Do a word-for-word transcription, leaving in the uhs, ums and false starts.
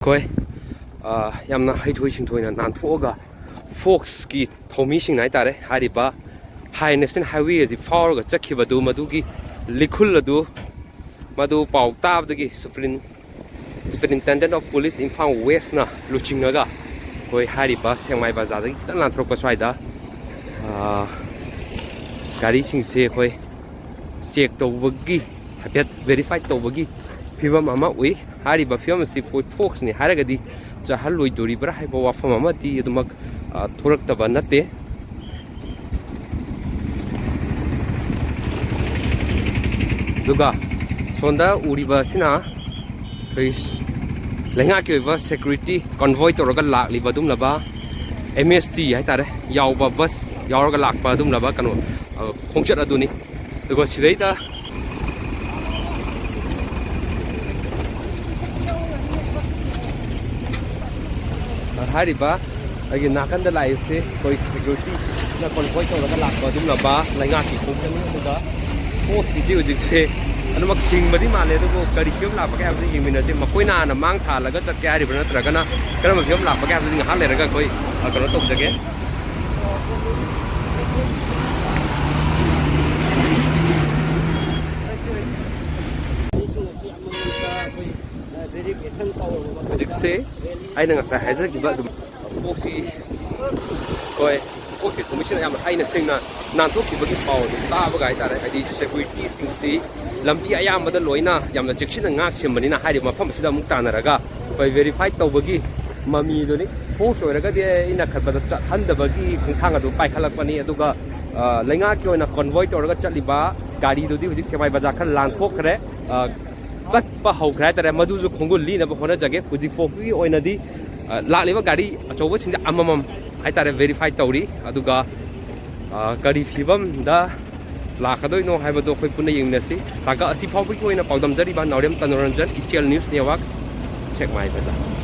ꯑꯩꯈꯣꯏ, ꯑ, ꯌꯥꯝꯅ ꯍꯩꯊꯣꯏ ꯁꯤꯡꯊꯣꯏꯅ ꯅꯥꯟꯊꯣꯛꯑꯒ ꯐꯣꯛꯁꯀꯤ ꯊꯧꯃꯤꯁꯤꯡꯅ ꯍꯥꯏꯇꯥꯔꯦ, ꯍꯥꯏꯔꯤꯕ ꯍꯥꯏ ꯅꯦꯁꯅꯦꯜ ꯍꯥꯏꯋꯦ ꯑꯁꯤ ꯐꯥꯎꯔꯒ ꯆꯠꯈꯤꯕꯗꯨ, ꯃꯗꯨꯒꯤ ꯂꯤꯈꯨꯜ ꯑꯗꯨ, ꯃꯗꯨ ꯄꯥꯎ ꯇꯥꯕꯗꯒꯤ ꯁꯨꯄ꯭ꯔꯤꯟ-, ꯁꯨꯄ꯭ꯔꯤꯟꯇꯦꯟꯗꯦꯟ ꯑꯣꯐ ꯄꯨꯂꯤꯁ ꯏꯝꯐꯥꯜ ꯋꯦꯁꯅ ꯂꯨꯆꯤꯡꯉꯒ ꯑꯩꯈꯣꯏ ꯍꯥꯏꯔꯤꯕ ꯁꯦꯛꯃꯥꯏ ꯕꯖꯥꯔꯗꯒꯤ ꯈꯤꯇꯪ ꯂꯥꯟꯊꯣꯔꯛꯄ ꯁ꯭ꯋꯥꯏꯗ, ꯑ, ꯒꯥꯔꯤꯁꯤꯡꯁꯦ ꯑꯩꯈꯣꯏ ꯆꯦꯛ ꯇꯧꯕꯒꯤ, ꯍꯥꯏꯐꯦꯠ ꯚꯦꯔꯤꯐꯥꯏ ꯇꯧꯕꯒꯤ ꯐꯤꯕꯝ ꯑꯃ ꯎꯏ꯫ ꯍꯥꯏꯔꯤꯕ ꯐꯤꯕꯝ ꯑꯁꯤ ꯐꯣ-, ꯐꯣꯛꯁꯅꯤ ꯍꯥꯏꯔꯒꯗꯤ ꯆꯥꯍꯜꯂꯣꯏꯗꯣꯔꯤꯕ꯭ꯔꯥ ꯍꯥꯏꯕ ꯋꯥꯐꯝ ꯑꯃꯗꯤ ꯑꯗꯨꯃꯛ, ꯑ, ꯊꯣꯔꯛꯇꯕ ꯅꯠꯇꯦ꯫ ꯑꯗꯨꯒ ꯁꯣꯝꯗ ꯎꯔꯤꯕ ꯑꯁꯤꯅ ꯑꯩꯈꯣꯏ ꯂꯩꯉꯥꯛꯀꯤ ꯑꯣꯏꯕ ꯁꯦꯀ꯭ꯌꯨꯔꯤꯇꯤ ꯀꯟꯚꯣꯏ ꯇꯧꯔꯒ ꯂꯥꯛꯂꯤꯕ ꯑꯗꯨꯒꯨꯝꯂꯕ ꯑꯦꯝ ꯑꯦꯁ ꯇꯤ ꯍꯥꯏꯇꯥꯔꯦ, ꯌꯥꯎꯕ ꯕꯁ ꯌꯥꯎꯔꯒ ꯂꯥꯛꯄ ꯑꯗꯨꯒꯨꯝꯂꯕ ꯀꯩꯅꯣ, ꯑ, ꯈꯣꯡꯆꯠ ꯑꯗꯨꯅꯤ꯫ ꯑꯗꯨꯒ ꯁꯤꯗꯩꯗ ꯍꯥꯏꯔꯤꯕ ꯑꯩꯒꯤ ꯅꯥꯀꯟꯗ ꯂꯥꯛꯏꯁꯦ ꯑꯩꯈꯣꯏ ꯁꯦꯀ꯭ꯌꯨꯔꯤꯇꯤꯅ ꯀꯣꯟꯚꯣꯏ ꯇꯧꯔꯒ ꯂꯥꯛꯄ ꯑꯗꯨꯒꯨꯝꯂꯕ ꯂꯩꯉꯥꯛꯀꯤ ꯈꯣꯡꯆꯠꯅꯤ꯫ ꯑꯗꯨꯒ ꯐꯣꯔꯁꯀꯤꯁꯤ ꯍꯧꯖꯤꯛꯁꯦ ꯑꯗꯨꯃꯛ ꯊꯤꯡꯕꯗꯤ ꯃꯥꯜꯂꯦ, ꯑꯗꯨꯕꯨ ꯀꯔꯤ ꯐꯤꯕꯝ ꯂꯥꯛꯄꯒꯦ ꯍꯥꯏꯕꯗꯨ ꯌꯦꯡꯃꯤꯟꯅꯁꯦ꯫ ꯃꯈꯣꯏꯅ ꯍꯥꯟꯅ ꯃꯥꯡ ꯊꯥꯍꯜꯂꯒ ꯆꯠꯀꯦ ꯍꯥꯏꯔꯤꯕ꯭ꯔꯥ, ꯅꯠꯇ꯭ꯔꯒꯅ ꯀꯔꯝꯕ ꯐꯤꯕꯝ ꯂꯥꯛꯄꯒꯦ ꯍꯥꯏꯕꯗꯨ ꯉꯥꯏꯍꯥꯛ ꯂꯩꯔꯒ ꯑꯩꯈꯣꯏ, ꯑ, ꯀꯩꯅꯣ ꯇꯧꯖꯒꯦ꯫ ꯍꯧꯖꯤꯛꯁꯦ ꯑꯩꯅ ꯉꯁꯥꯏ ꯍꯥꯏꯖꯈꯤꯕ ꯑꯗꯨꯝ ꯐꯣꯛꯁꯤ, ꯍꯣꯏ, ꯐꯣꯛꯁꯤ ꯊꯧꯃꯤꯁꯤꯡꯅ ꯌꯥꯝꯅ ꯍꯩꯅ ꯁꯤꯡꯅ ꯅꯥꯟꯊꯣꯛꯈꯤꯕꯒꯤ ꯄꯥꯎ ꯑꯗꯨ ꯇꯥꯕꯒ ꯍꯥꯏꯇꯥꯔꯦ꯫ ꯍꯥꯏꯗꯤ ꯁꯦꯀ꯭ꯌꯨꯔꯤꯇꯤꯁꯤꯡꯁꯤ ꯂꯝꯕꯤ ꯑꯌꯥꯝꯕꯗ ꯂꯣꯏꯅ ꯌꯥꯝꯅ ꯆꯦꯛꯁꯤꯟꯅ ꯉꯥꯛ ꯁꯦꯝꯕꯅꯤꯅ ꯍꯥꯏꯔꯤꯕ ꯃꯐꯝ ꯑꯁꯤꯗ ꯑꯃꯨꯛ ꯇꯥꯟꯅꯔꯒ ꯑꯩꯈꯣꯏ ꯚꯦꯔꯤꯐꯥꯏ ꯇꯧꯕꯒꯤ ꯃꯃꯤꯗꯨꯅꯤ꯫ ꯐꯣꯔꯁ ꯑꯣꯏꯔꯒꯗꯤ ꯑꯩꯅ ꯈꯟꯕꯗ ꯆꯠꯍꯟꯗꯕꯒꯤ ꯈꯣꯡꯊꯥꯡ ꯑꯗꯨ ꯄꯥꯏꯈꯠꯂꯛꯄꯅꯤ꯫ ꯑꯗꯨꯒ, ꯑ, ꯂꯩꯉꯥꯛꯀꯤ ꯑꯣꯏꯅ ꯀꯣꯟꯚꯣꯏ ꯇꯧꯔꯒ ꯆꯠꯂꯤꯕ ꯒꯥꯔꯤꯗꯨꯗꯤ ꯍꯧꯖꯤꯛ ꯁꯦꯛꯃꯥꯏ ꯕꯖꯥꯔ ꯈꯔ ꯂꯥꯟꯊꯣꯛꯈ꯭ꯔꯦ, ꯑ, ꯆꯠꯄ ꯍꯧꯈ꯭ꯔꯦ ꯍꯥꯏꯇꯥꯔꯦ꯫ ꯃꯗꯨꯁꯨ ꯈꯣꯡꯒꯨꯜ ꯂꯤꯅꯕ ꯍꯣꯠꯅꯖꯒꯦ꯫ ꯍꯧꯖꯤꯛ ꯐꯥꯎꯕꯒꯤ ꯑꯣꯏꯅꯗꯤ, ꯑ, ꯂꯥꯛꯂꯤꯕ ꯒꯥꯔꯤ ꯑꯆꯧꯕꯁꯤꯡꯁꯦ ꯑꯃꯃꯝ ꯍꯥꯏꯇꯥꯔꯦ ꯚꯦꯔꯤꯐꯥꯏ ꯇꯧꯔꯤ꯫ ꯑꯗꯨꯒ, ꯑ, ꯀꯔꯤ ꯐꯤꯕꯝꯗ ꯂꯥꯛꯀꯗꯣꯏꯅꯣ ꯍꯥꯏꯕꯗꯣ ꯑꯩꯈꯣꯏ ꯄꯨꯟꯅ ꯌꯦꯡꯃꯤꯟꯅꯁꯤ꯫ ꯇꯥꯡꯀꯛ ꯑꯁꯤ ꯐꯥꯎꯕꯒꯤ ꯑꯣꯏꯅ ꯄꯥꯎꯗꯝꯖꯔꯤꯕ ꯅꯥꯎꯔꯦꯝ ꯇꯅꯨꯔꯟꯖꯟ, ꯏꯆꯦꯜ ꯅ꯭ꯌꯨꯁ ꯅꯦꯠꯋꯥꯔꯛ, ꯁꯦꯛꯃꯥꯏ ꯕꯖꯥꯔ꯫